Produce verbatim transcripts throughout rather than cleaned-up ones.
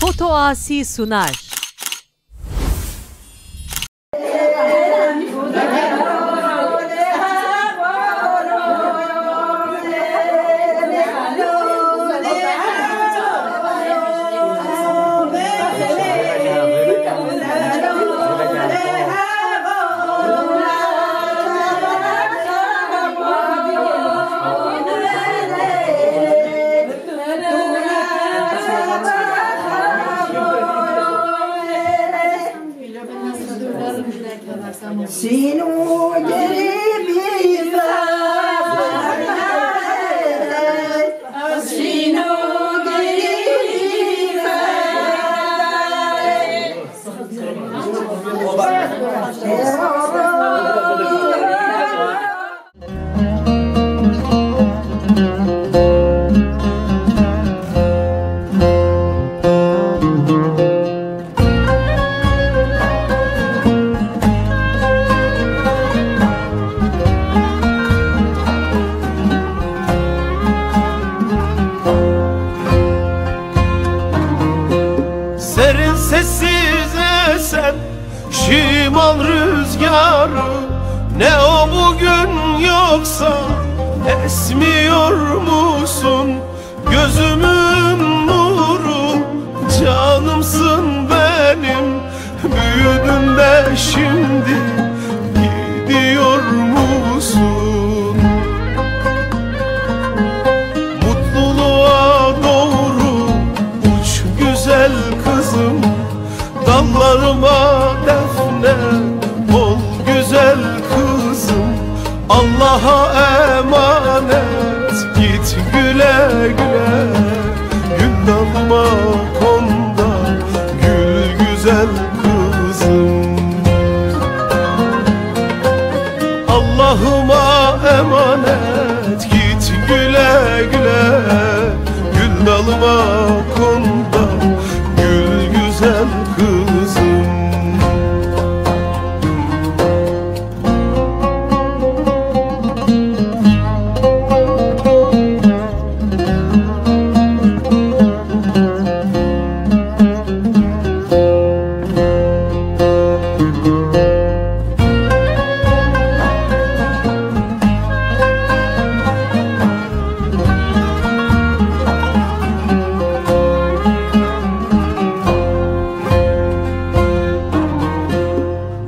Foto Asi sunar. Serin sessiz esen şimal rüzgarı, ne o bugün yoksa esmiyor musun? Gözümün nuru, canımsın benim, büyüdün de şimdi gidiyor musun? Mutluluğa doğru uç güzel kızım, dallarıma defne ol güzel kızım. Allah'a emanet git güle güle. Gül dalıma kon da gül güzel kızım. Allah'ıma emanet git güle güle. Gül dalıma kon da gül güzel kızım.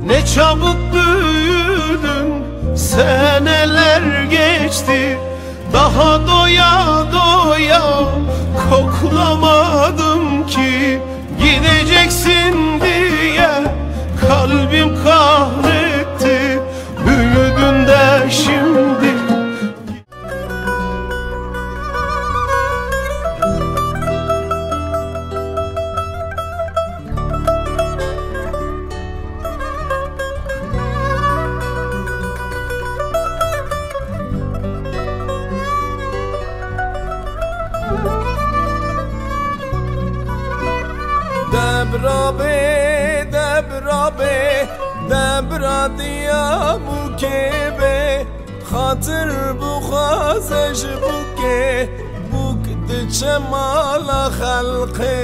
Ne çabuk büyüdün, seneler geçti, daha doya doya koklamadım ki. Gideceksin diye kalbim kahretti, büyüdün de şimdi. Debra bê, debra bê, debra diya bûkê bê. Xatir bixwaze ji bûkê, bûk diçe mala xelqê.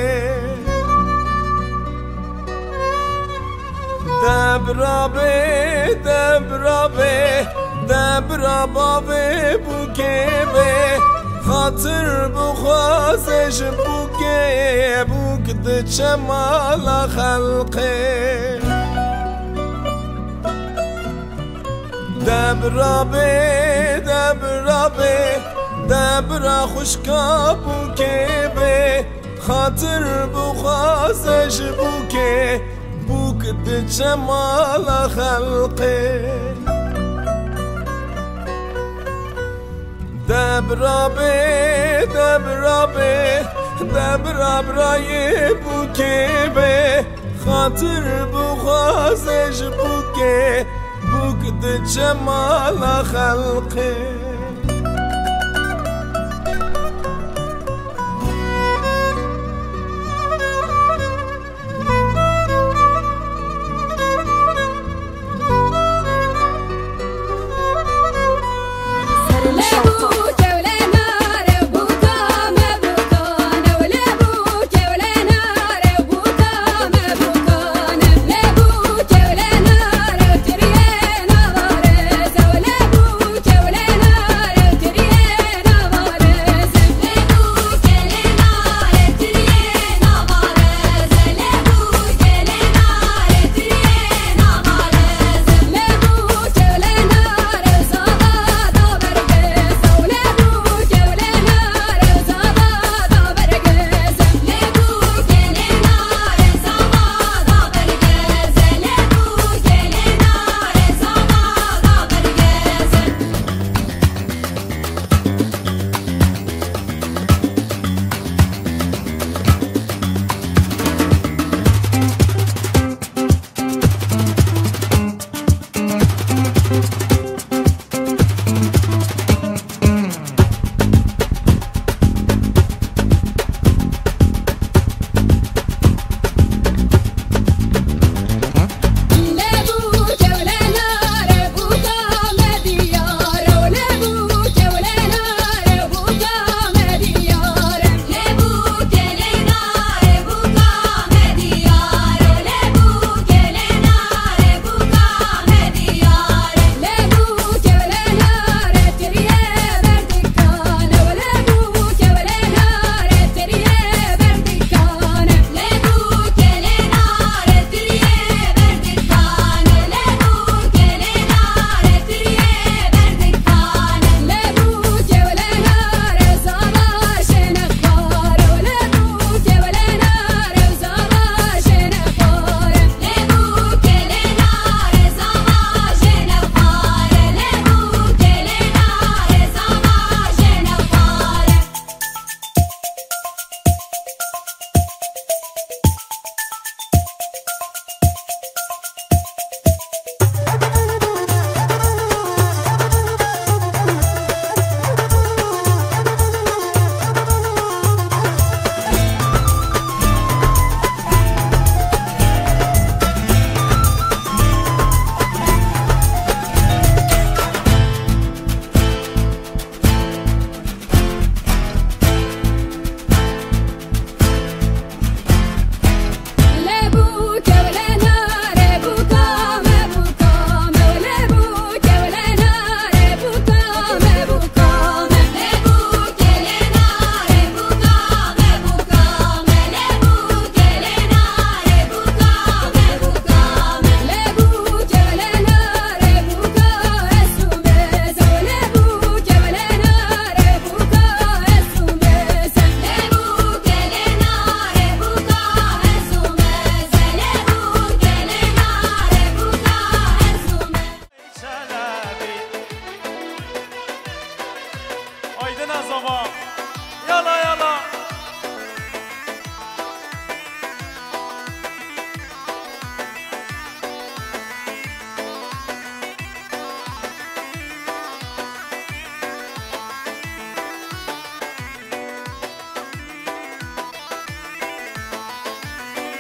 Debra bê, debra bê, debra bavê bûkê bê. Xatir bixwaze ji bûkê, bûk diçe mala xelqê. Debra bê, debra bê, debra xwişka bûkê bê. Xatir bixwaze ji bûkê, bûk diçe mala xelqê. Debra bê, debra bê, debra birayê bûkê bê. Xatir bixwaze ji bûkê, bûk diçe mala xelqê.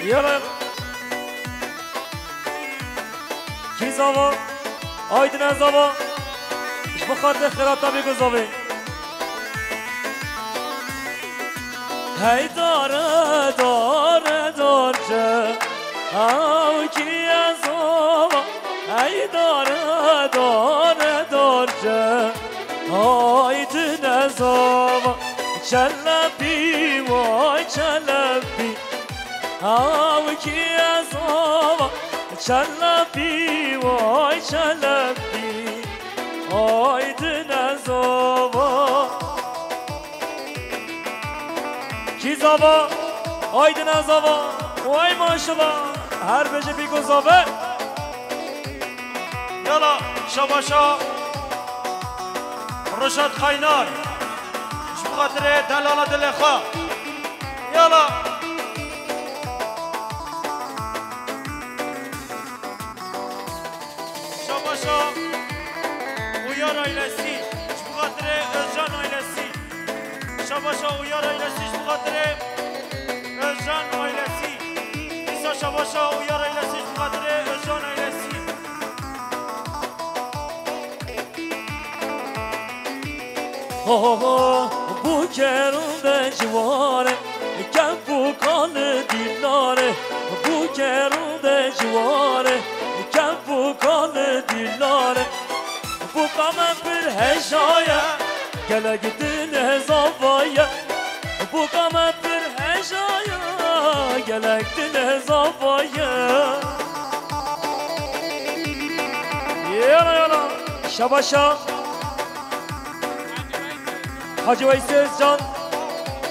Yala. Kî zava? Aydin e zava. Ji bo xatirê xêrata bî ku zavê. Hey dare, dare, darçe. Ew kî ye zava? Hey dare, dare, darçe. Aydin e zava. Çelebî, way çelebî. Ew kî ye zava? Çelebî, way çelebî. Aydin e zava. Kî zava? Aydin e zava. Way maşallah. Her bêje bî ku zave. Yala, şabaşa Rojat Kaynar. Ji bo xatirê delala dilê xwe. Yala. Şabaşa Uyar ailesi. Ji bo xatirê Özcan ailesi. Şabaşa Uyar ailesi ji bo xatirê Özcan ailesi. Îsa şabaşa Uyar ailesi ji bo xatirê Özcan ailesi. Ho ho ho, bûker de ciware, kef û kal dîlare, bûker de ciware, kef û kal dîlare. Bûka me pir hejaye, gelek dil zavaye. Bûka me pir hejaye, gelek dil zavaye. Yala yala. Şabaşa. Hacı Veysel Can.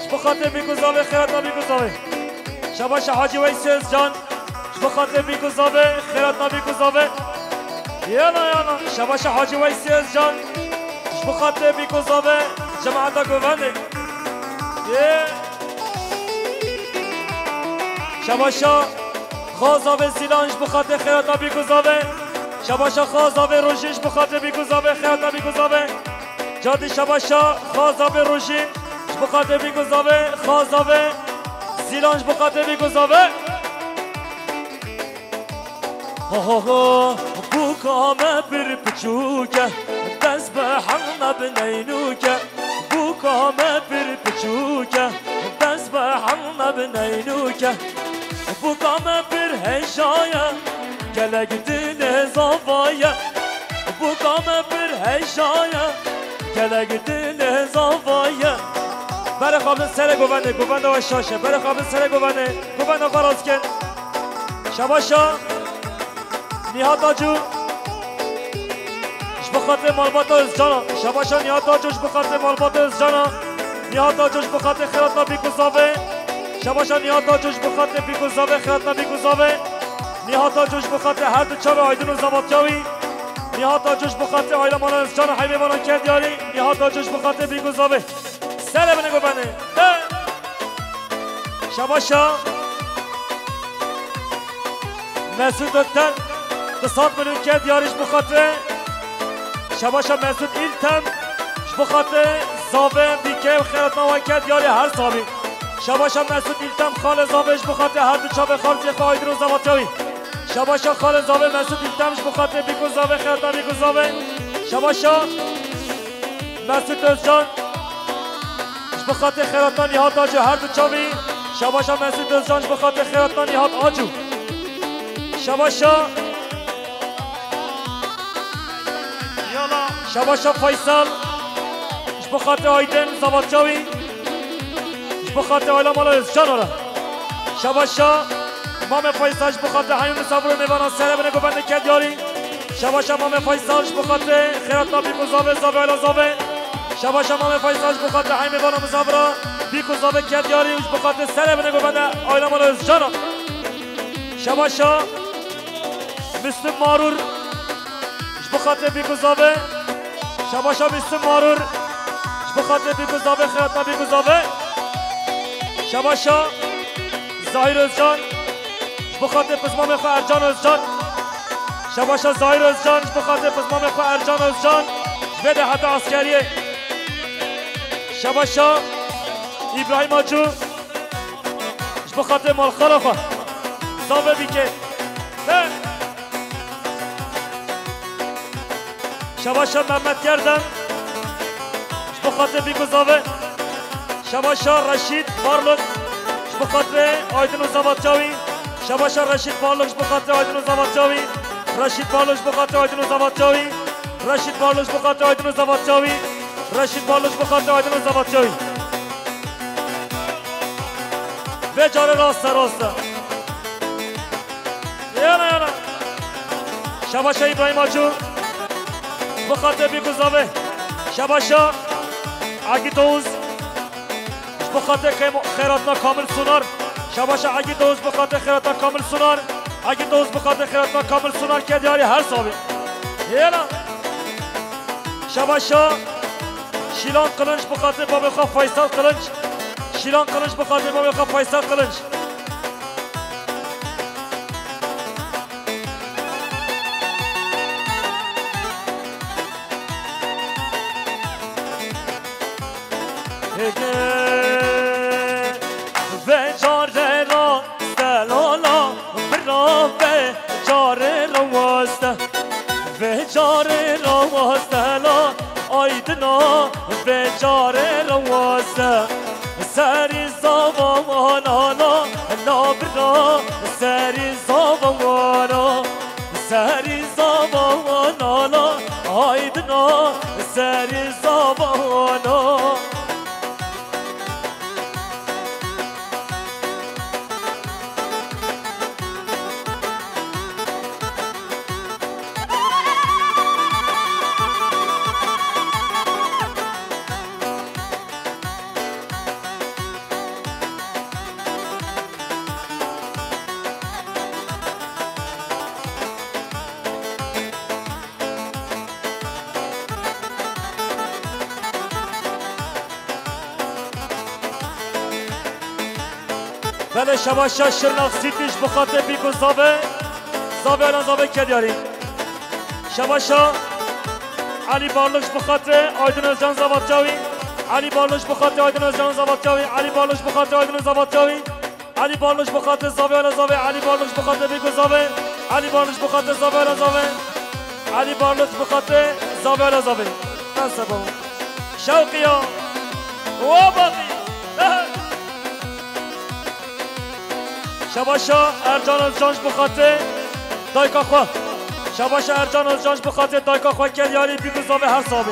Ji bo xatirê bî ku zavê, xêrata bî ku zavê. Şabaşa Hacı Veysel Can. Ji bo xatirê bî ku zavê, xêrata bî ku zavê. Yala yala. Şabaşa Hacı Veysel Can. Ji bo xatirê bî ku zavê, cemaeta govendê. Yê. Şabaşa xwe zavê Zîlan ji bo xatirê xêrata bî ku zavê. Şabaşa xwe zavê Rojîn ji bo xatirê bî ku zavê, xêrata bî ku zavê. Cadî şabaşa xwe zavê Rojîn ji bo xatirê bî ku zavê, xwe zavê Zîlan ji bo xatirê bî ku zavê. Ho ho ho, bûka me pir piçûk e, dest bi hev me bi neynûk e. Bûka me pir piçûk e, dest bi hev me bi neynûk e. Bûka me pir heja ye, gelek dilê zava ye. Bûka me pir heja ye, gelek dilê zava ye. Berê xwe bin serê govendê, govenda we şaş e. Berê xwe bin serê govendê, govenda xwe rast kin. Şabaşa Nihat Acû ji bo xatirê malbata Özcana. Şabaşa Nihat Acû ji bo xatirê malbata Özcana. Nihat Acû ji bo xatirê xêratna bîk û zavê. Şabaşa Nihat Acû ji bo xatirê bîk û zavê, xêratna bîk û zavê. Nihat Acû ji bo xatirê her du çavê Aydin û zavatiya wî. Nihat Acû ji bo xatirê aîla mala Özcana, heymê vanan ket yarî. Nihat Acû ji bo xatirê bîk û zavê. Sere bine govendê. De. Şabaşa. Mesut Ökten. Du sed milyon ket yarî ji bo xatirê. Şabaşa Mesut İltem. Ji bo xatirê zavê bîkê û xêratna wan ket yarî her sabî. Şabaşa Mesut İltem xalê zavê ji bo xatirê her du çavê xaltiyê xwe Aydin û zavatiya wî. Şabaşa xalê zavê Mesut İltem ji bo xatirê bîk û zavê xêratna bîk û zavê. Şabaşa Mesut Özcan. Ji bo xatirê xêratna Nihat Acû her du çavî. Şabaşa Mesut Özcan ji bo xatirê xêratna Nihat Acû. Şabaşa. Yala. Şabaşa Faysal. Ji bo xatirê Aydin zavatiya wî. Ji bo xatirê aîla mala Özcan ora. Şabaşa Mamê Faysal ji bo xatirê hemî misafir û mêvanan sere bine govendê ket yarî. Şabaşa Mamê Faysal ji bo xatirê xêratna bîk û zavê, zavê aîla zavê. Şabaşa Mamê Faysal ji bo xatirê hemî mêvanan misafira bîk û zavê ket yarî û ji bo xatirê sere bine govende aîla mala Özcana. Şabaşa Müslüm Marur. Ji bo xatirê bîk û zavê. Şabaşa Müslüm Marur. Ji bo xatirê bîk û zavê, xêratna bîk û zavê. Şabaşa Zahir Özcan. Ji bo xatirê pismamê xwe Ercan Özcan. Şabaşa Zahir Özcan. Ji bo xatirê pismamê xwe Ercan Özcan. Ji vê de heta eskeriyê. Şabaşa İbrahim Acû. Ji bo xatirê malxala xwe. Zave bike. He. Şebaşa Mehmet Gerden. Ji bo xatirê bîk û zavê. Şebaşa Reşîd Varlık. Ji bo xatirê Aydin û Zavatçawî. Şebaşa Reşîd Varlık ji bo xatirê Aydin û Zavatçawî. Reşîd Varlık ji bo xatirê Aydin û Zavatçawî. Reşîd Varlık ji bo xatirê Aydin û Zavatçawî. Reşîd Varlık ji bo xatirê Aydin û Zavatçawî. Vê carê rast e, rast e. Yana, yana. Şebaşa İbrahim Acun. Ji bo xatirê bîk û zavê. Şebaşa Agit Oğuz. Ji bo xatirê Kemo-, xeyratna Kamil Sunar. Şebaşa Agit Oğuz ji bo xatirê xeyratna Kamil Sunar. Agit Oğuz ji bo xatirê xeyratna Kamil Sunar ke diyarî her sabî. Yana. Şebaşa Şîlan Kılınç ji bo xatirê babê xwe Faysal Kılınç. Şîlan Kılınç ji bo xatirê babê xwe Faysal Kılınç. Hege, vê carê ra stelala, bira vê carê ra waste. Vê carê ra waste la, Aydina, vê carê ra waste. Serî zava wan ala, la bira, serî zava wan a. Serî zava wan ala, Aydina, serî zava wan a. Belê, şebaşa Şirnax City ji bo xatirê bîk û zavê, zavê Alan zavê Kedyarî. Şebaşa Elî Barlık ji bo xatirê Aydin Özcan Zavatçawî. Elî Barlık ji bo xatirê Aydin Özcan Zavatçawî. Elî Barlık ji bo xatirê Aydin Zavatçawî. Elî Barlık ji bo xatirê zavê Alan zavê. Elî Barlık ji bo xatirê bîk û zavê. Elî Barlık ji bo xatirê zavê Alan zavê. Elî Barlık ji bo xatirê zavê Alan zavê. Nasıl bu? Şewqiya. Wa baqî. Şebaşa Ercan Özcan ji bo xatirê dayka xwe. Şebaşa Ercan Özcan ji bo xatirê dayka xwe Kedyarî bîk û zavê her sabî.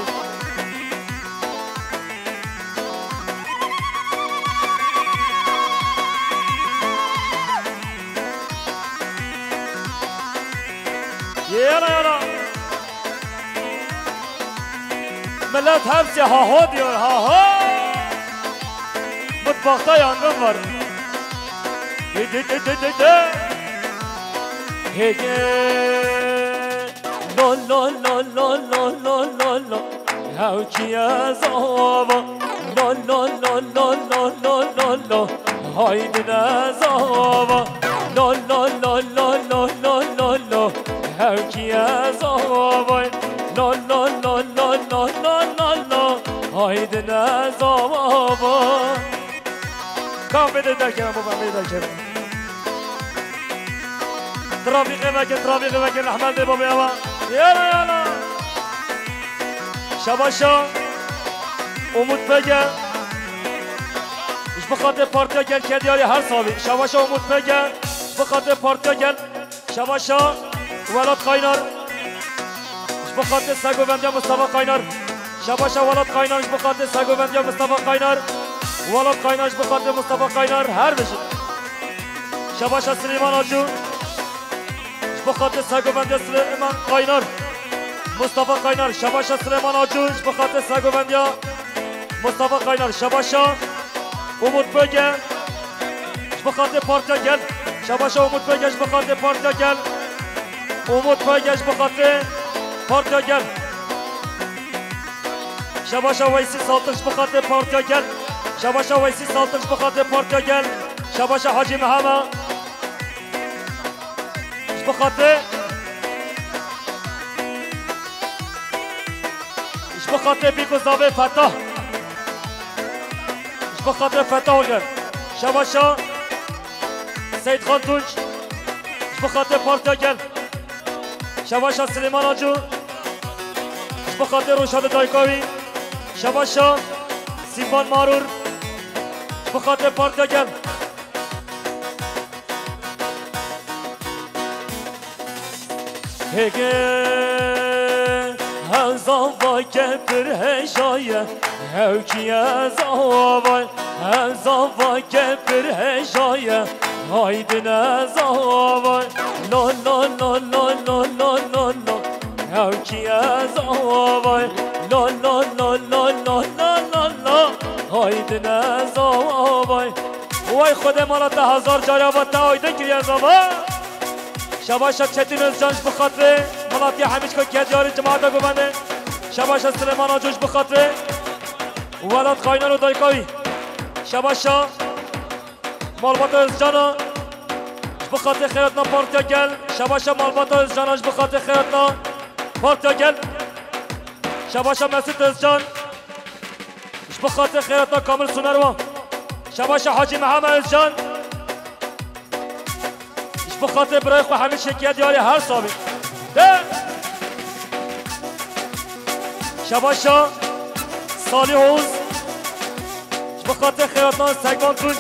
Yana yana. Millet hepsi ha ha diyor, ha ha. Mutfakta yangın var. Di, di, di, di, di, di. Hege. Lo, lo, lo, lo. Hewkiye zava. Lo, lo, lo, lo. Haydine zava. Lo, lo, lo, lo. Hewkiye zavay. La la la la la la la la. Haydine zavay. Kan bê de derkevin baba, bê de derkevin. Trafiqê vekin, trafiqê vekin, rehmet lê babê ewa. Yana yana. Şebaşa Umut Pege. Ji bo xatirê partiya gel Kedyarî her sabî. Şebaşa Umut Pege. Ji bo xatirê partiya gel. Şebaşa Welat Kaynar. Ji bo xatirê sergovendiya Mustafa Kaynar. Şebaşa Welat Kaynar, ji bo xatirê sergovendiya Mustafa Kaynar. Welat Kaynar, ji bo xatirê Mustafa Kaynar, her bijî. Şebaşa Silêman Acû. Ji bo xatirê sergovendiya Silêman Kaynar. Mustafa Kaynar, şebaşa Silêman Acû, ji bo xatirê sergovendiya Mustafa Kaynar, şebaşa Umut Böge. Ji bo xatirê partiya gel. Şebaşa Umut Böge ji bo xatirê partiya gel. Umut Böge ji bo xatirê partiya gel. Şebaşa Weysî Saltik ji bo xatirê partiya gel. Şebaşa Weysî Saltik ji bo xatirê partiya gel. Şebaşa Hacî Mihema. Ji bo xatirê Ji bo xatirê bîk û zavê Fetah. Ji bo xatirê Fetah û gel. Şebaşa Seyîd Xan Tunç. Ji bo xatirê Partiya Gel. Şebaşa Silêman Acû. Ji bo xatirê Rûşadê dayika wî. Şebaşa Sîpan Marûr. Ji bo xatirê Partiya Gel. Hêgê hezava kepir hejaye, hewkî hezava, hezava kepir hejaye, haydin hezava, lo lo lo lo lo lo lo lo, hewkî hezava, lo lo lo lo lo lo lo lo, haydin hezava. Way Xwedê mala te hezar carê ava te aydin kiriye zava. Şebaşa Çetin Özcan ji bo xatirê Malatya Hemîşka Kediyarî cemaata guvende. Şebaşa Silêman Acû ji bo xatirê Welat Qaynar û dayika wî. Şebaşa Malbata Özcana ji bo xatirê xeyratna Partiya Gel. Şebaşa Malbata Özcana ji bo xatirê xeyratna Partiya Gel. Şebaşa Mesut Özcan. Ji bo xatirê xeyratna Kamil Sunerwa. Şebaşa Hacî Mihemed Özcan. Ji bo xatirê birayê xwe Hemîd Şekiyediyarî her sabî. De. Şebaşa Salîh Oğuz. Ji bo xatirê xeyratna Segvan Tunç.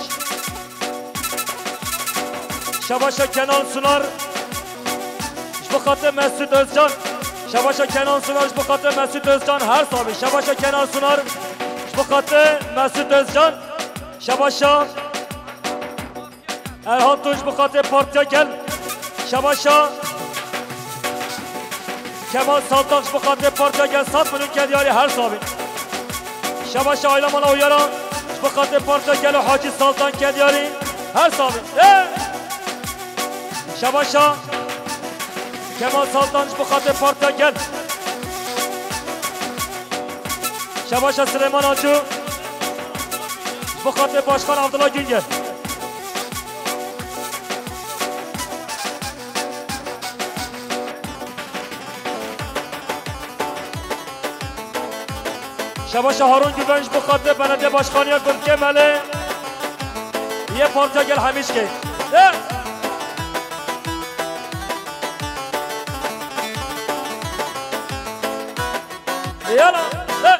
Şebaşa Kenan Sunar. Ji bo xatirê Mesut Özcan. Şebaşa Kenan Sunar ji bo xatirê Mesut Özcan her sabî. Şebaşa Kenan Sunar ji bo xatirê Mesut Özcan. Şebaşa Erhan Tunç ji bo xatirê Partiya Gel. Şebaşa Kemal Saltan ji bo xatirê Partiya Gel sed milyon Kediyarî her sabî. Şebaşa Ayla Mala Uyara ji bo xatirê Partiya Gel û Hacî Saltan Kediyarî her sabî. Ê! Şebaşa Kemal Saltan ji bo xatirê Partiya Gel. Şebaşa Silêman Acû ji bo xatirê Başkan Abdullah Güngel. Şebaşa Harun Güven ji bo xatirê Belediye Başkanıya Gundkê Melê yê Partiya Gel Hemîşkê. De! Yala, de!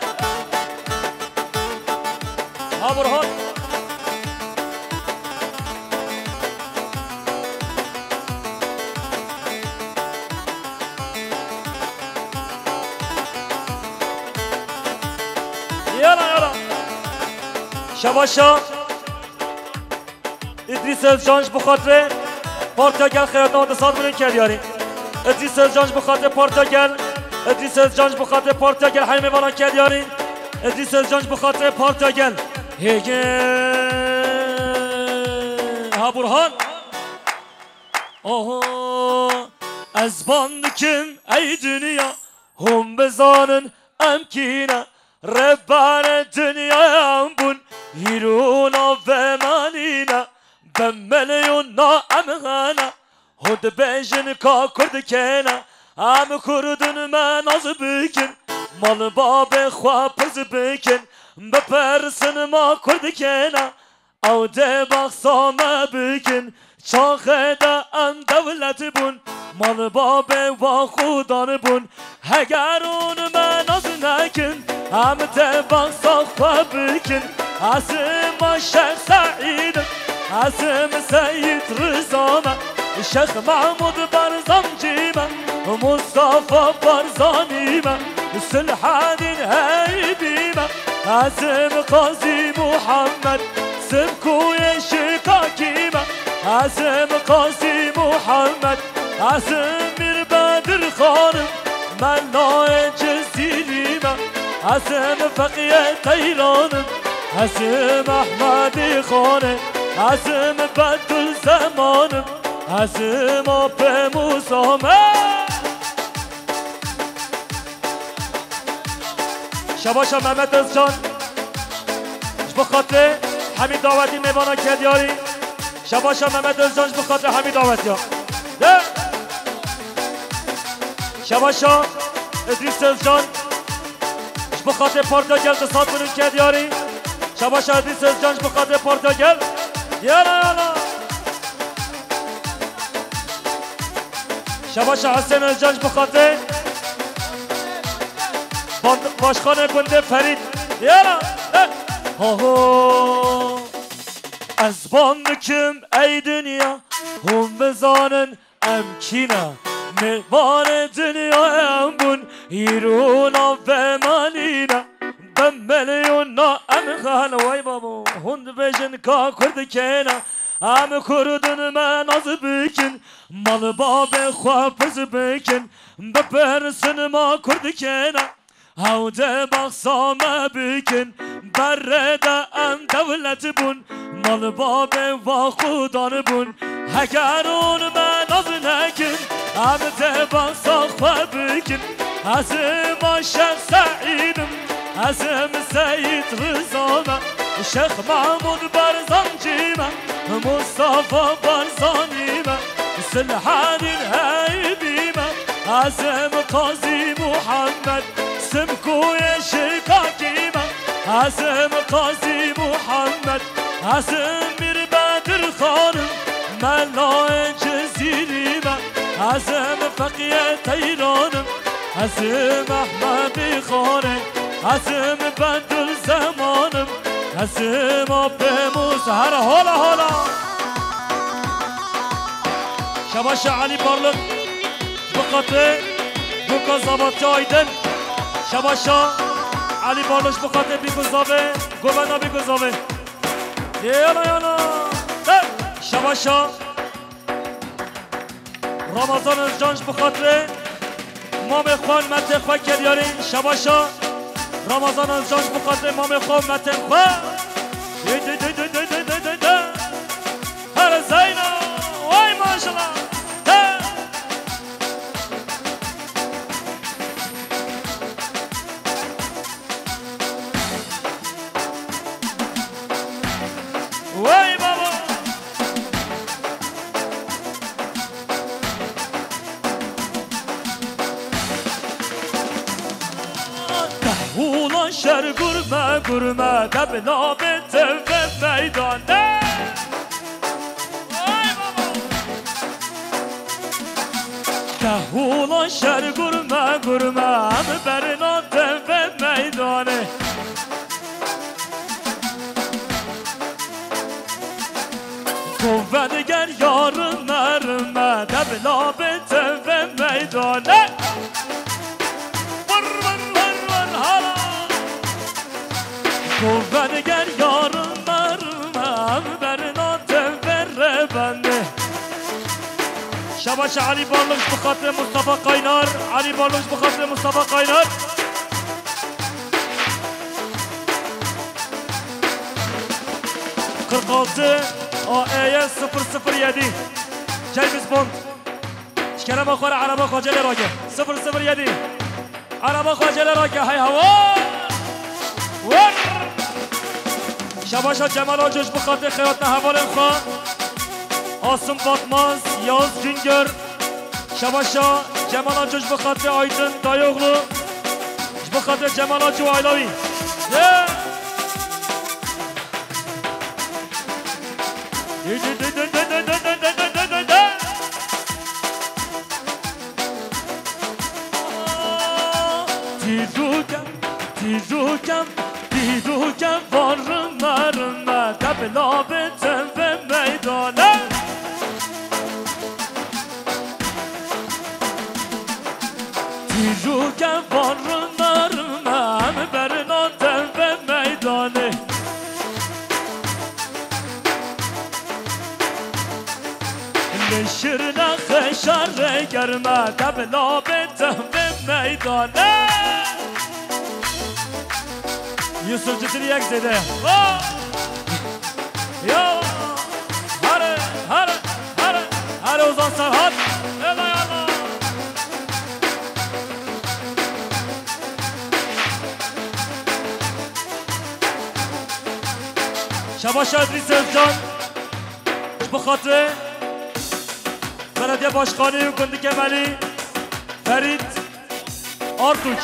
Ha Burhan. Yala, yala. Şebaşa. Îdrîs Özcan ji bo xatirê Partiya Gel xeyratna wan de sed milyon Kediyarî. Îdrîs Özcan ji bo xatirê Partiya Gel. Îdrîs Özcan ji bo xatirê Partiya Gel her mêvanan Kediyarî. Îdrîs Özcan ji bo xatirê Partiya Gel. Hêgê. Ha Burhan. Oho. Ez ban dikim ey dinya. Hûn bizanin em kî ne, rêberê dinyayê em bûn, îro navê me nîne, bi milyona em hene. Hûn dibêjin ka Kurd kê ne, em Kurd in me nas bikin, mal babê xwe pirs bikin, bipirsin ma Kurd kê ne. Ew dê behsa me bikin, çaxê de em dewlet bûn, mal babê wa xudan bûn. Heger hûn me nas nekin, em dê behsa xwe bikin. Ez me Şêx Seîd im, ez me Seyîd Riza me, Şêx Mehmûd Barzanî me, Mustafa Barzanî me, Silhedîn Heybî me. Ez me Qazî Muhammed, Simkuyê Şikakî me, ez im Qazî Muhammed, ez im Mîr Bedir Xan im, Melayê Cizîrî me, ez im Feqiyê Qeyran im, ez im Ehmedî Xan im, ez im Bedul Zeman im, ez im Apê Musa me. Şebaşa Mehmet Özcan ji bo xatirê Hemî dawetî mêvana Kediyarî. Şebaşa Mehmet Özcan ji bo xatirê Hemî dawetiya. De. Şebaşa Îdrîs Özcan ji bo xatirê Partiya Gel di sed milyon Kediyarî. Şebaşa Îdrîs Özcan ji bo xatirê Partiya Gel. Yala yala. Şebaşa Hüseyin Özcan ji bo xatirê Band-, Başkanê Gundê Ferît. Yala, eh. Ho, ho. Ez bang dikim ey dinya, hûn bizanin em kî ne. Mêvanê dinya em bûn, îro navê me nîne. Bi milyona em xel, wey babo, hûn dibêjin ka Kurd kê ne. Em Kurd in, me naz bikin, mal babê xwe pirs bikin. Bipirsin ma Kurd kê ne. Hewce baxsa me bikin, berê de em dewlet bûn, mal babê wa xudan bûn. Heger hûn me naz nekin, em dê baxsa xwe bikin. Ez ma Şêx Seîd im, ez Seyîd Riza me, Şêx Mehmûd Berzancî me, Mustafa Barzanî me, Silhedîn Eybî me, ez im Qazî Muhammed, Simkoyê Şikakî me, ez im Qazî Muhammed, ez im Mîr Bedir Xan im, Melayê Cizîrî me, ez im Feqiyê Teyran im, ez im Ehmedî Xan im, ez im Bedul Zeman im, ez im Apê Musa. Here hola hola. Şebaşa Elî Barlix ji bo xatirê Goka Zavatya Aydin. Şebaşa Elî Barlix ji bo xatirê Bîgozavê, govenda Bîgozavê. Yana yana. Hey! Şebaşa Ramazan Özcan ji bo xatirê mamê xwe, metê xwe Kelyarî. Şebaşa Ramazan Özcan ji bo xatirê mamê xwe, metê xwe. Dê, dê, dê. Here Zeyno, way maşallah. Hey! Wey baba! Dehûlan şer gurme gurme, debla bê tevbe meydane. Wey baba! Dehûlan şer gurme gurme, em berna tevbe meydane. Kuvvet ger yarime rime, debla bê tevbe meydane. Vur, vur, vur, vur, hala. Kuvvet ger yarime rime, em berna tevbe re bende. Şebaşa Elî Barlix ji bo xatirê Mustafa Kaynar. Elî Barlix ji bo xatirê Mustafa Kaynar. Kırk altı A E Y sıfır sıfır yedi. James Bond. Ji kerema xwe re ereba xwe celê rake. Sıfır sıfır yedi. Ereba xwe celê rake. Hey hewa. Wer. Şebaşa Cemal Aco ji bo xatirê xeyatna hevalên xwe. Asım Batmaz, Yavuz Güngör. Şebaşa Cemal Aco ji bo xatirê Aydın Dayoglu. Ji bo xatirê Cemal Aco, I love you. Yeah. Dîrokem, dîrokem, dîrokem, van rime rime, tebla bê tevbe meydane. Dîrokem, van rime rime, em berna tevbe meydane. Li şirnexê şerê germe, tebla bê tevbe meydane. Yusuf Citir yek zêde. Oh! Ya! Here, here, here, here Ozan Serhat. Ela ya Allah. Şebaşa Edrîs Özcan. Ji bo xatirê Belediye Başkanı û gundikê Melî Ferît Artuç.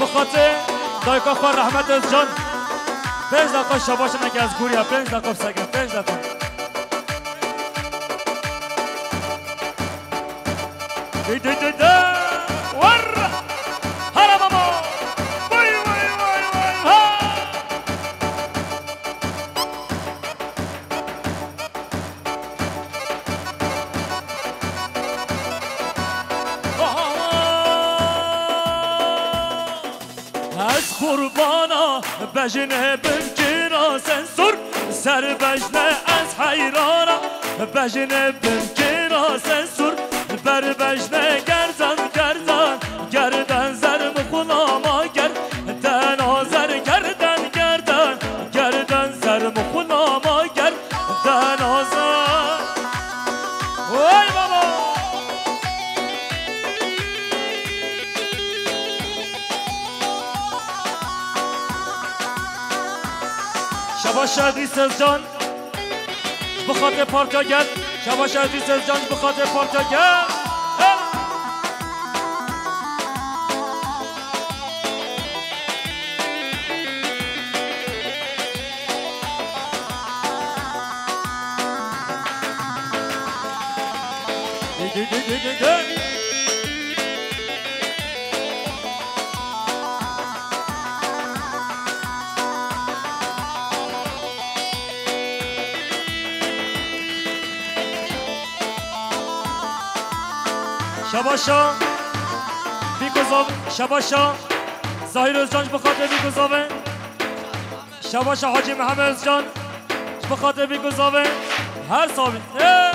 Bi xatirê dayika xwe Rehmet Özcan. Pênc deqa şabaş neke ez guriya, pênc deqa seke, pênc deqa. Dê, dê, dê, dê. Warra! Hara baba! Vay, vay, vay, vay, ha! Ez qurbana bejnê bimkira sensor, ser bejne ez heyrana, bejnê bimkira sensor, ber bejne gerdan gerdan, gerdan zer mixulama ger, dena zer gerdan gerdan, gerdan zer mixulama ger, dena zer. Oy baba! Şabaş Edîs Özcan. Ji bo xatirê Partiya Gel. Şabaş Edîs Özcan ji bo xatirê Partiya Gel. Hey! Şabaşa Bîkuzov, şabaşa Zahîr Özcan ji bo xatirê Bîkuzovê. Şabaşa Hacî Mihemed Özcan, ji bo xatirê Bîkuzovê. Her sabî. Ê!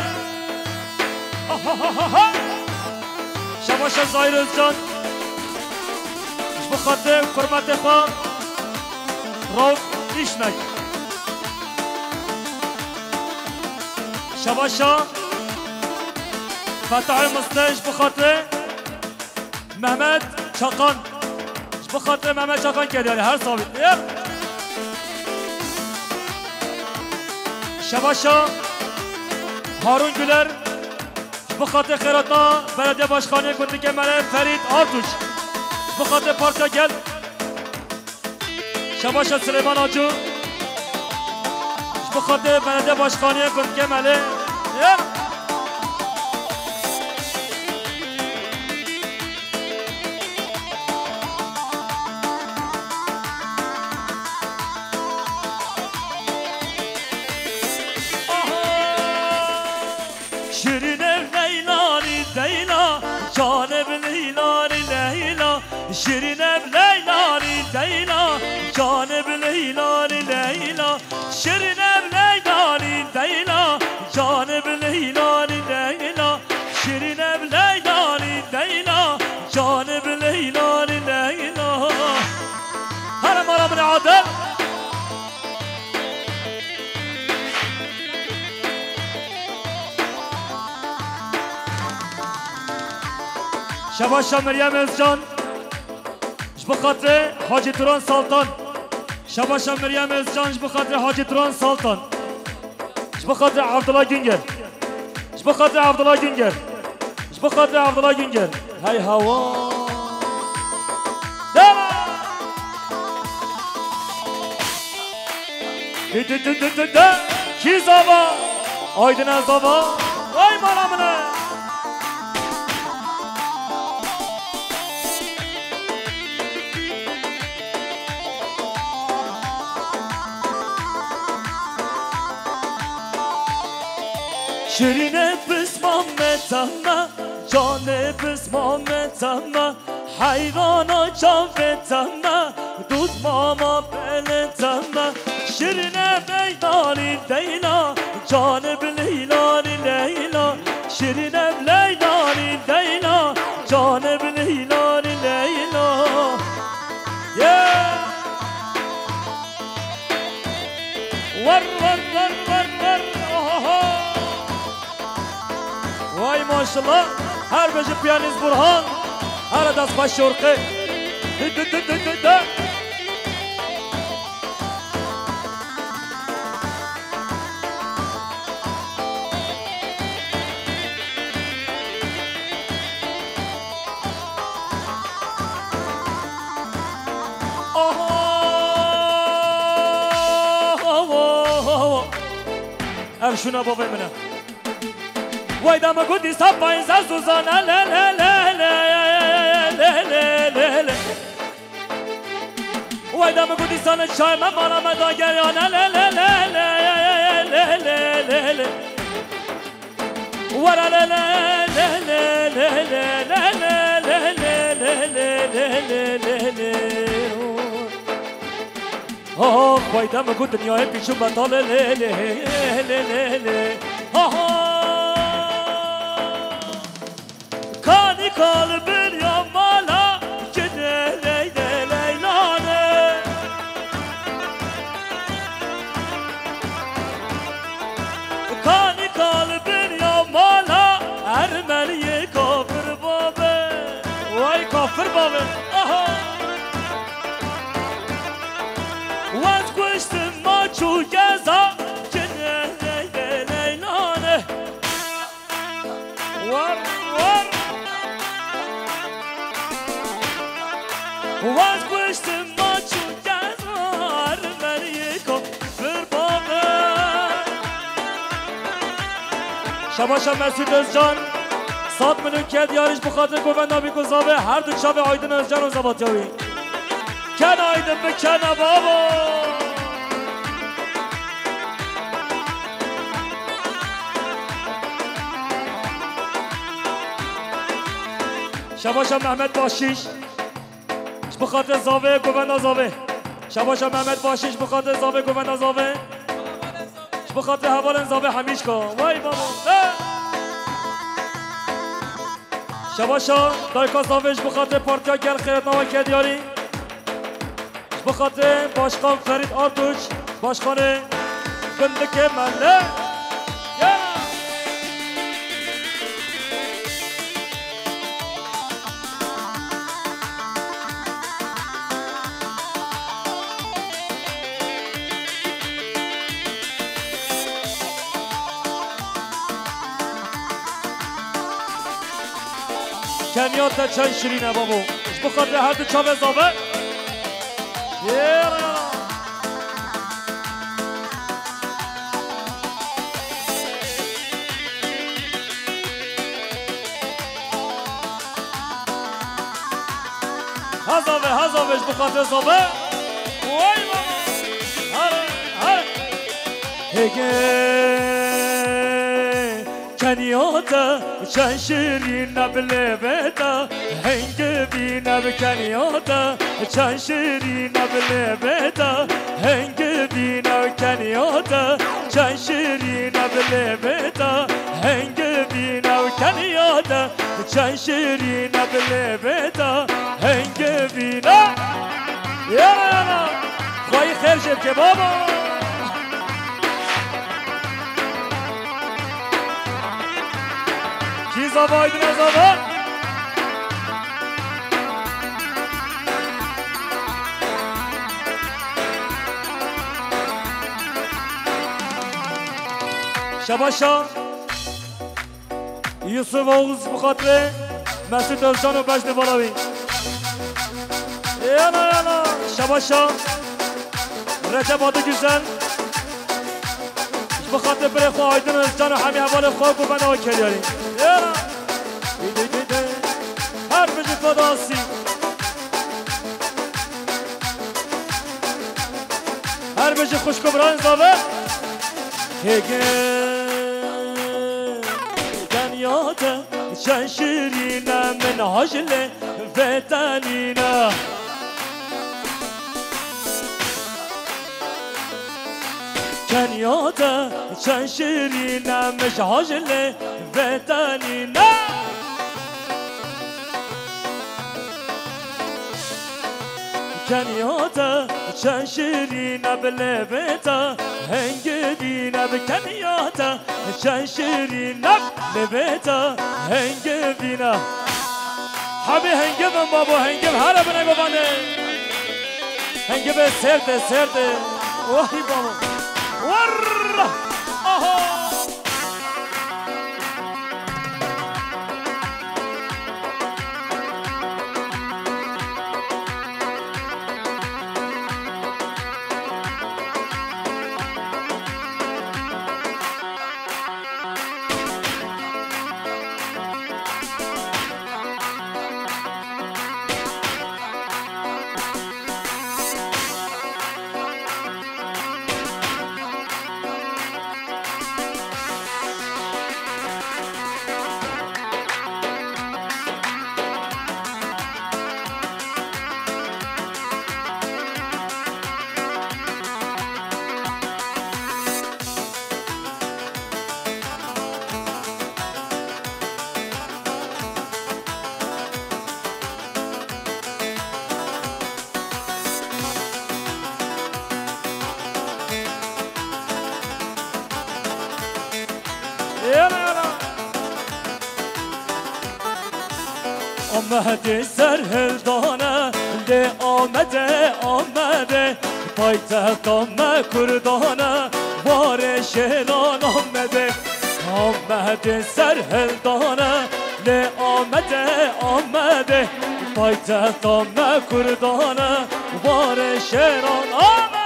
Ahahaha! Şabaşa Zahîr Özcan, ji bo xatirê hurmetê xwe Rauf Îşmek. Şabaşa Fetahê Mistê ji bo xatirê Mehmet Çakan. Ji bo xatirê Mehmet Çakan kerdiyarî her sabî. Yep. Şebaşa Harun Güler. Ji bo xatirê xêrhatina Belediye Başkanê Gundikê Mele Ferît Artuş. Ji bo xatirê Partiya Gel. Şebaşa Silêman Acû. Ji bo xatirê Belediye Başkanê Gundikê Mele. Yep. Şirîne Leylanî Leyla, canê bi Leylanî Leyla. Şirîne Leylanî Leyla, canê bi Leylanî Leyla. Şirîne Leylanî Leyla, canê bi Leylanî Leyla. Şirîne bi Leylanî Leyla, canê bi Leylanî Leyla. Here mala min e Adem. Şebaşa Meryem Özcan. Ji bo xatirê Hacî Turan Saltan. Şebaşa Meryem Özcan ji bo xatirê Hacî Turan Saltan. Ji bo xatirê Abdullah Güngör. Ji bo xatirê Abdullah Güngör. Ji bo xatirê Abdullah Güngör. Hey hawa. Dera! Dü dü dü dü dü dü. Kî zava? Aydin ez zava. Vay mala min e. Şirîne pisma me teme, canê pisma me teme. Heyrana çavê te me, dût mama belê te me. Şirîne Leylanî Leyla, canê bi Leylanî Leyla. Şirîne Leylanî Leyla, canê bi Leylanî Leyla. Yeah! Wer, wer, wer, wer, wer. Ohoho. Vay maşallah. Her bêje piyanîst Burhan. Her dest xweş şorqê. Dü, dü, dü, dü, dü, dü. Ev şûna bavê min e. Wayda min gotî sap payîza zûzane le le le le le le le le. Wayda min gotî sane çay me mala me da geriyane le le le le le le le le. Were le le le le le le le le le le le le le le le. Oh, wayda min got dinyayê pîç û betal e lê lê lê lê lê. Ha ha. Kanî kal bin ya mala kine ley lê leylane. Kanî kal bin ya mala ermeniyê kafir babe. Vay kafir babe. Aha. Wez kuştim maç û geza kine ley lê leylane. War, war. Waz kuştim maç û gez war, merîko bir bavê. Şabaşa Mesut Özcan, sat milyon ked yarış bu xatir govenda bî ku zavê her du çavê Aydın Özcan û zavatiyawî. Ken Aydın bi kena babo. Şabaşa Mehmet Başiş. Ji bo xatirê zavê, govenda zavê. Şabaşa Mehmet Başiş, ji bo xatirê zavê, govenda zavê. Ji bo xatirê hevalên zavê hemîşka. Vay babo. He! Şabaşa dayka zavê ji bo xatirê Partiya Gel Xêretnama Kediyarî. Ji bo xatirê Başkan Ferît Artuç, Başkanê Gundikê Mele. Ya! Kenya te çend şirîn e babo. Ji bo xatirê her du çavê zave. Yê ra. Ha zave, ha zave ji bo xatirê zave. Way baba. Her, her. Hege. Kenya te çend şirîn e bi lêvê te, hingivîn e bi Kenya te, çend şirîn e bi lêvê te, hingivîn e Kenya te, çend şirîn e bi lêvê te, hingivîn e Kenya te, çend şirîn e bi lêvê te, hingivîn e. Yana yana. Xwayî xêr jê bike baba. Kî zava Aydin e zava? Şabaşa. Yusuf Oğuz bi xatirê Mesut Özcan û Bejnê Balawî. Yana yana. Şabaşa. Recep Adı Güzel. Ji bo xatirê birê xwe Aydin Özcan û hemî hevalê xwe ku bena wekî yarî. Yê ra. Dê, dê, dê, dê. Her bijî Fedasî. Her bijî xwişk û birayên zave. Hêgê. Kenya te çend şirîn e, min haj lê vê te nîne. Kenya te çend şirîn e, min haj lê vê te nîne. Kenya te çend şirîn e, bi lêvê te hingivîn e, bi Kenya te çend şirîn e, bi lêvê te hingivîn e. Hemî hingiv in babo, hingiv here binê govandê. Hingivê sêr de, sêr de. Wahî babo. Warra! Aha! Amedê serhildane, lê Amedê, Amedê, paytexta me kurdane, warê şêran Amedê. Amedê serhildane, lê Amedê, Amedê, paytexta me kurdane, warê şêran Amedê.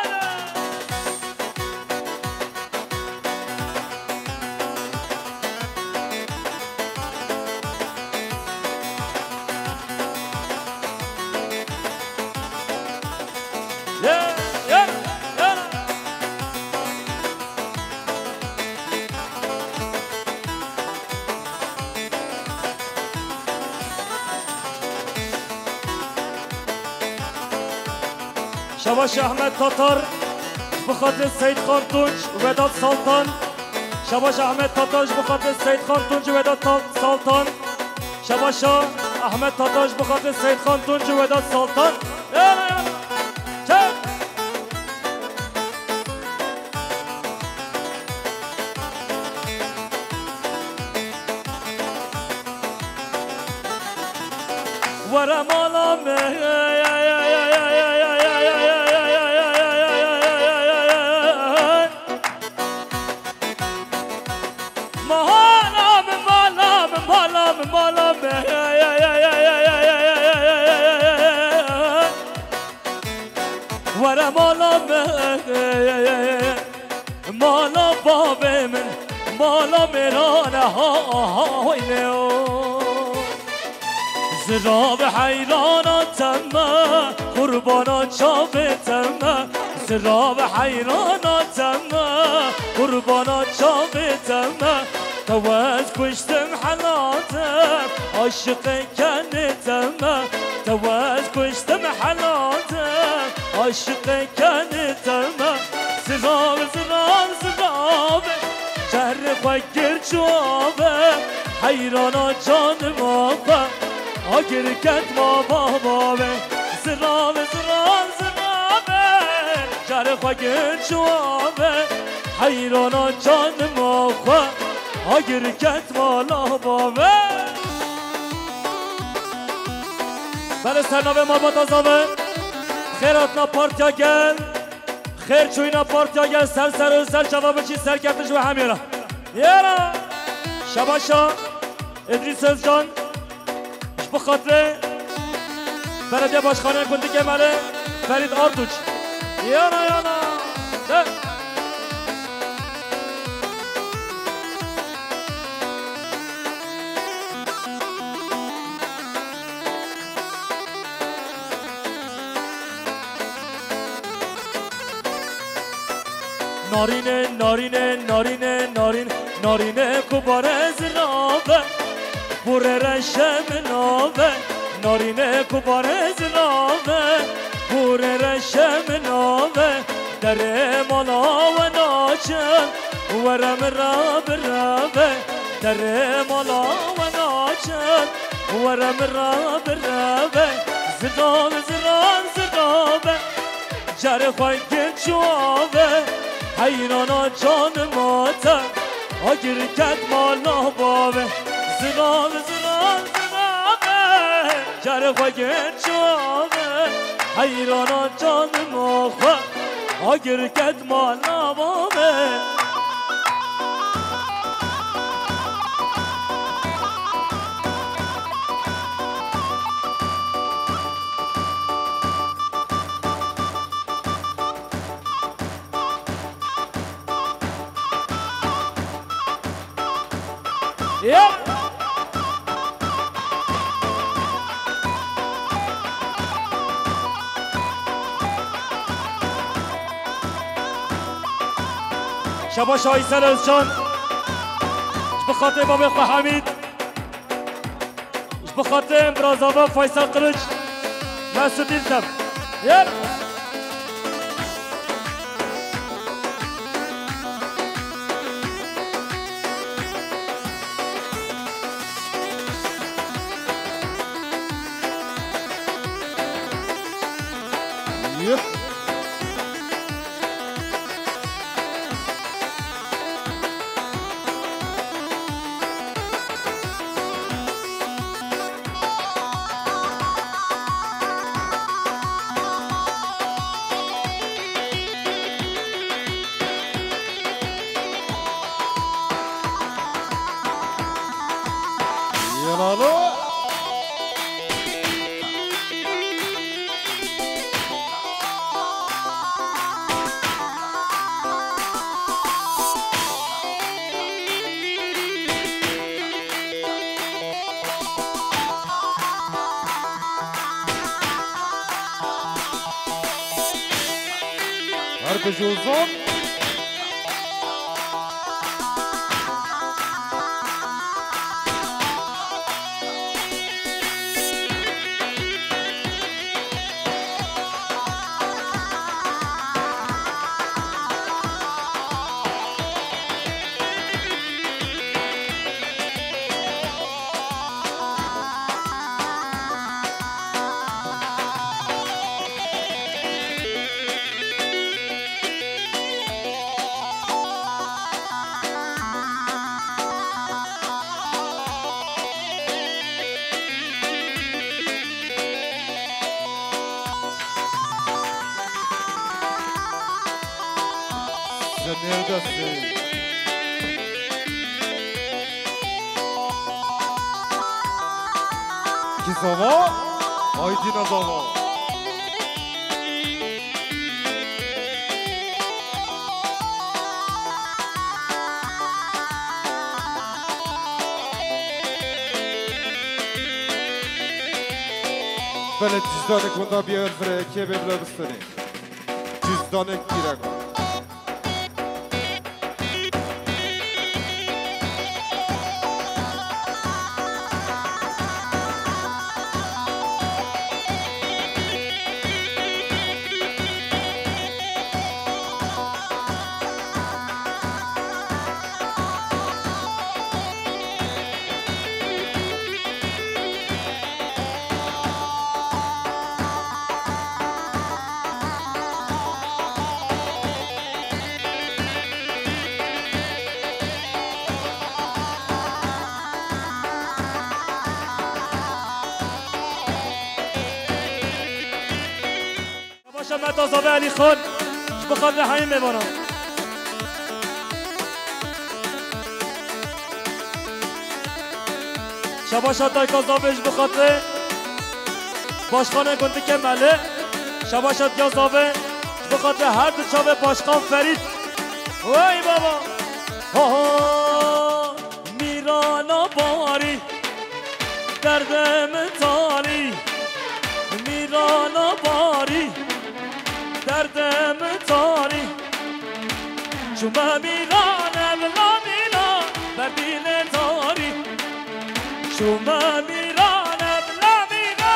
Şabaş Ahmet Tatar, ji bo xatirê Seyîd Xan Tunç û Vedat Saltan. Şabaş Ahmet Tatar, ji bo xatirê Seyîd Xan Tunç û Vedat Tal-, Saltan. Şabaş Ahmet Tatar, ji bo xatirê Seyîd Xan Tunç û Vedat Saltan. Yala, yala. Çek. Were mala me. Mala me, mala me, mala me, mala me. Were mala me, mala bavê min, mala mêrane ha, ha, hoyne o. Zirav heyrana te me, qurbana çavê te me. Zirav heyrana te me, qurbana çavê te me. Te wez kuştim helate, aşiqê kenê te me. Te wez kuştim helate, aşiqê kenê te me. Zirav, zirav, zirav, şehrê xwe gir çû ave. Heyrana canima xwe, agir ket ma baba ve. Zirav, zirav, zirav, şehrê xwe gir çû ave. Heyrana canima xwe, agir ket mala bave. Belê, ser navê malbata zave. Xêr hatina Partiya Gel. Xêr çûyîna Partiya Gel, ser ser û ser çava biçî, serkeftin ji we hemî re. Yera. Şabaşa Îdrîs Özcan. Ji bo xatirê Belediye Başkanê Gundikê Melê Ferîd Artuç. Yana yana. De. Narîne, narîne, narîne, narîn, narîne ku bare zirabe, pûre reşe min ave. Narîne ku bare zirabe, pûre reşe min ave. Derê mala we naçim, were min re birabe. Derê mala we naçim, were min re birabe. Zirabe, zirabe, zirabe. Carê xwe gin çû ave, heyrana canima te, agir ket mala bave. Zirav, zirav, zirav e, carê xwe gin çû ave, heyrana canima xwe, agir ket mala bave. Şabaş Aysel Özcan. Ji bo xatirê babê xwe Hamîd. Ji bo xatirê birazava Faysal Kılıç, Mesut İltem. Yep. Yep. Her bijozan. Sen neredesin? Kî zava? Aydin zava. Belê cizdanek winda biya vir kê bê bila bistanê. Cizdanek pîrek. Başa meta zave Elî Xan, ji bo xatirê hemî mêvanan. Şebaşa dayka zave ji bo xatirê başxanê gundikê Melê. Şebaşa diya zave ji bo xatirê her du çavê başxan Ferîd. Wey baba! Ha ha! Mîrana barî, derdê min tarî. Mîrana barî, derdê min tarî. Çûme mîrane bila mîra, berdîlê tarî. Çûme mîrane bila mîra,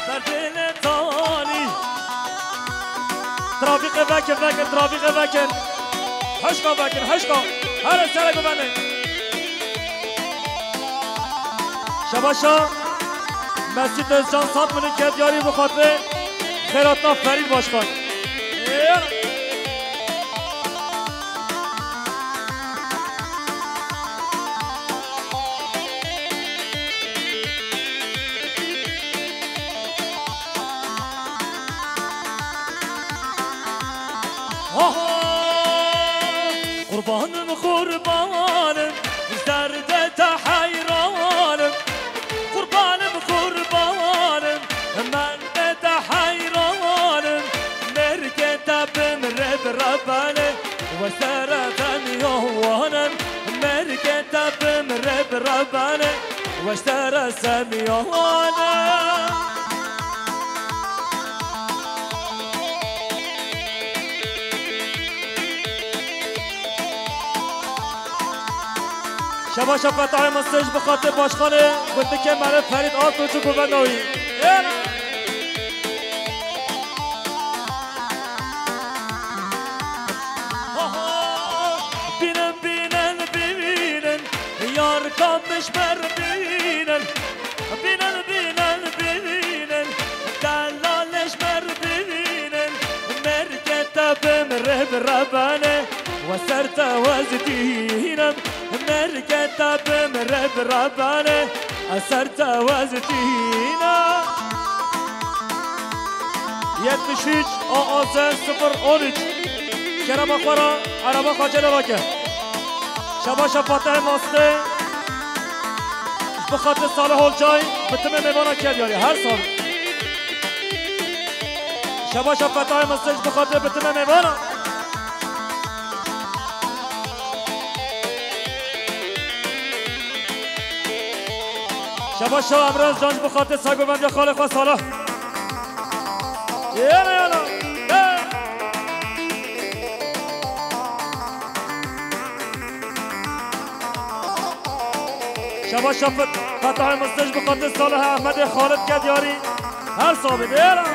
berdîlê tarî. Trafîqê vekin, vekin, trafîqê vekin. Hişka vekin, hişka. Here sere guvene. Şebaşa Mesut Özcan sat min ket yarî bi xatirê xêratina Ferîd Başkan. Qurbanim, qurbanim, ji derdê te heyranim. Qurbanim, qurbanim, men de te heyranim. Mêrkê te bimre bi rebenê, we sere te miyawanim. Mêrkê te bimre bi rebenê, we sere te miyawanim. Şebaşa Fetahê Mistê ji bo xatirê başxanê gundikê Melê Ferîd Altunçuk û Vedawî. Êna! Aha! Bînin, bînin, bînin, yar kamişmer bînin. Bînin, bînin, bînin, delal ji me re bînin. Mêrkê te bimre bi rebenê, we ser te wez dînim. Mêrkê te bimre bi rebenê, ez ser te wez dînim. Yetmiş üç A A Z sıfır on üç. Kerema xwe re, ereba xwe cele rake. Şebaşa Fatihê Mastê. Ji bo xatir Salih Olcay bi timê mêvana ket yarî. Her sal. Şebaşa Fetahê Mistê ji bo xatir bi timê mêvana. Şebaşa Emre Özcan ji bo xatir sergovendiya xalê xwe Salih. Yana yana. Hey! Şabaş Fetahê Mistê ji bo xatir Salih Ehmedê Xalid Kedyarî. Her sabit êra.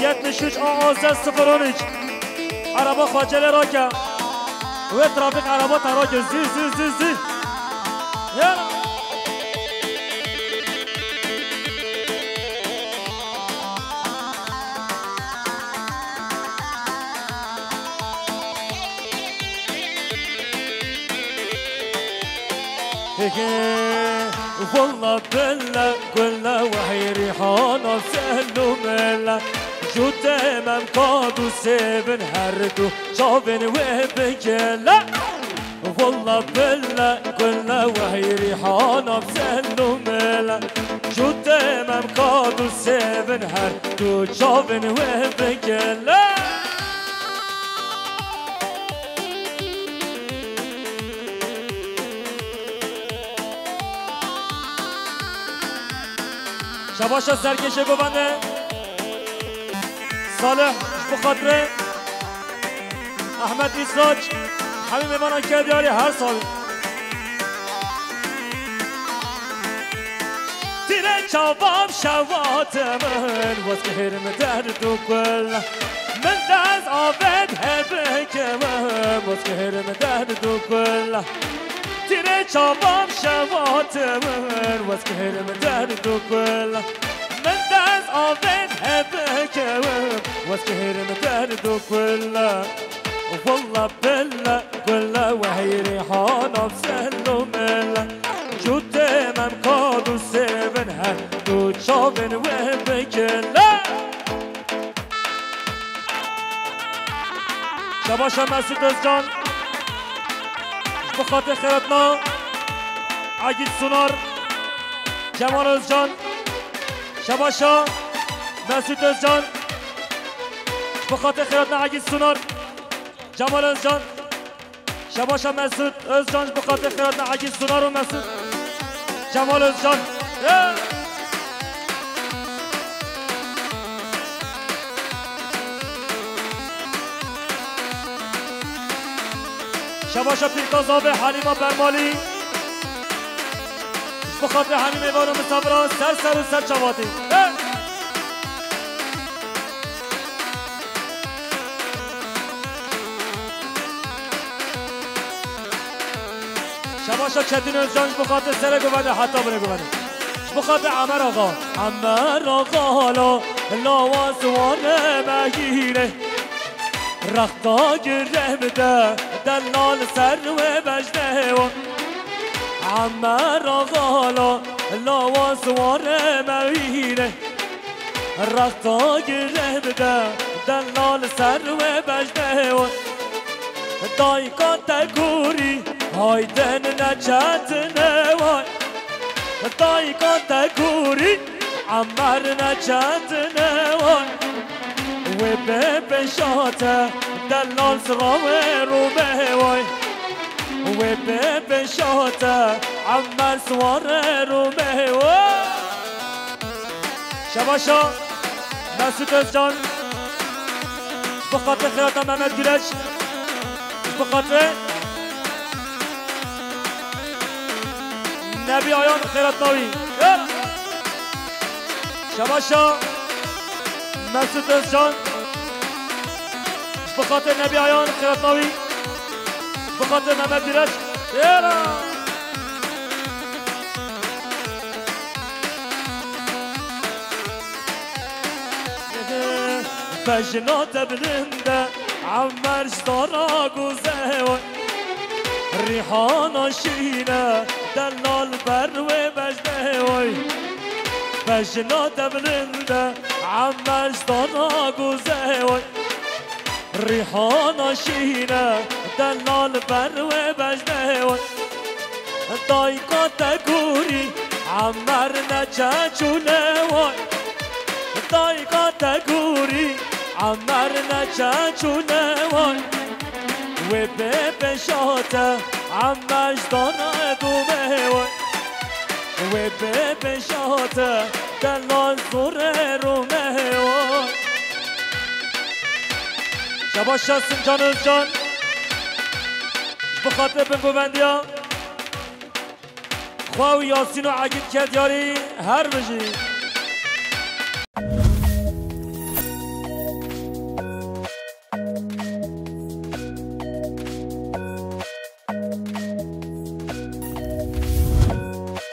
Yetmiş üç A A Z sıfır on üç. Araba xwe celê rake. Wê trafîk araba te rake. Zî, zî, zî, zî. Êra. Walla billa gulla wehî rîhana selûmela. Ju temem kad û sêvin her du çavên wê bigela. Walla billa gulla wehî rîhana selûmela. Ju temem kad û sêvin her du çavên wê bigela. Şabaşa serkêşê govende Salih ji bo xatirê Ehmed Îsraç, hemî mêvanan Kedyarî her sal. Tîrê çavan şewat min, wez kihêrim derd û kul. Min dez avêt hevik min, wez kihêrim derd û kul. Tîrê çavan şewat min, wez kihêrim derd û kul. Min dez avêt hevik min, wez kihêrim derd û kul. Walla billa gulla wehî rîhana selûmela. Ju temem kad û sêvin her du çavên wê bigela. Şabaşa Mesut Özcan. Ji bo xatir xêratna Agit Sunar. Cemal Özcan. Şabaşa Mesut Özcan. Ji bo xatir xêratna Agit Sunar. Cemal Özcan. Şabaşa Mesut Özcan ji bo xatir xêratna Agit Sunar û Mesut. Cemal Özcan. Hey! Şabaşa Pîrka Zavê Halîma Bermalî. Ji bo xatir hemî mêvan û misafira ser ser û ser çavatî. Hey! Şabaşa Çetin Özcan ji bo xatir serê govende heta binê govende. Ji bo xatir Emer Axa. Emer Axa la, lawa siware mehîne. Rexta gireh bide, delal ser wê bejne wa. Emer Axa la, lawa siware mehîne. Rexta gireh bide, delal ser wê bejne wa. Dayka te kurî, haydin neçetine way. Dayka te kurî, Emer neçetine way. Wê bê pêşate, delal sira wê rûme way. Wê bê pêşate, Emer siware rûme way. Şebaşa Mesut Özcan. Ji bo xatir xêrata Mehmet Güreç. Ji bo xatir Nebî Ayan xêratna wî. Ya! Şebaşa Mesut Özcan. Ji bo xatir Nebî Ayan xêratna wî. Ji bo xatir Mehmet Güreç. Yera! Bejna te bilind e, Emmer ji dara guze oy. Rîhana şîne, delal ber wê bejne oy. Bejna te bilind e, Emmer ji dara guze oy. Rîhana şîne, delal ber wê bejne oy. Dayka te kurî, Emmer neçe çûne way. Dayka te kurî, Emmer neçe çûne way. Wê bê pêşate, Emmer ji dara dûme way. Wê bê pêşate, delal zûre rûme way. Şebaşa Sincan Özcan. Ji bo xatir bingovendiya Xwe û Yasîn û Egîd ket yarî, her bijî.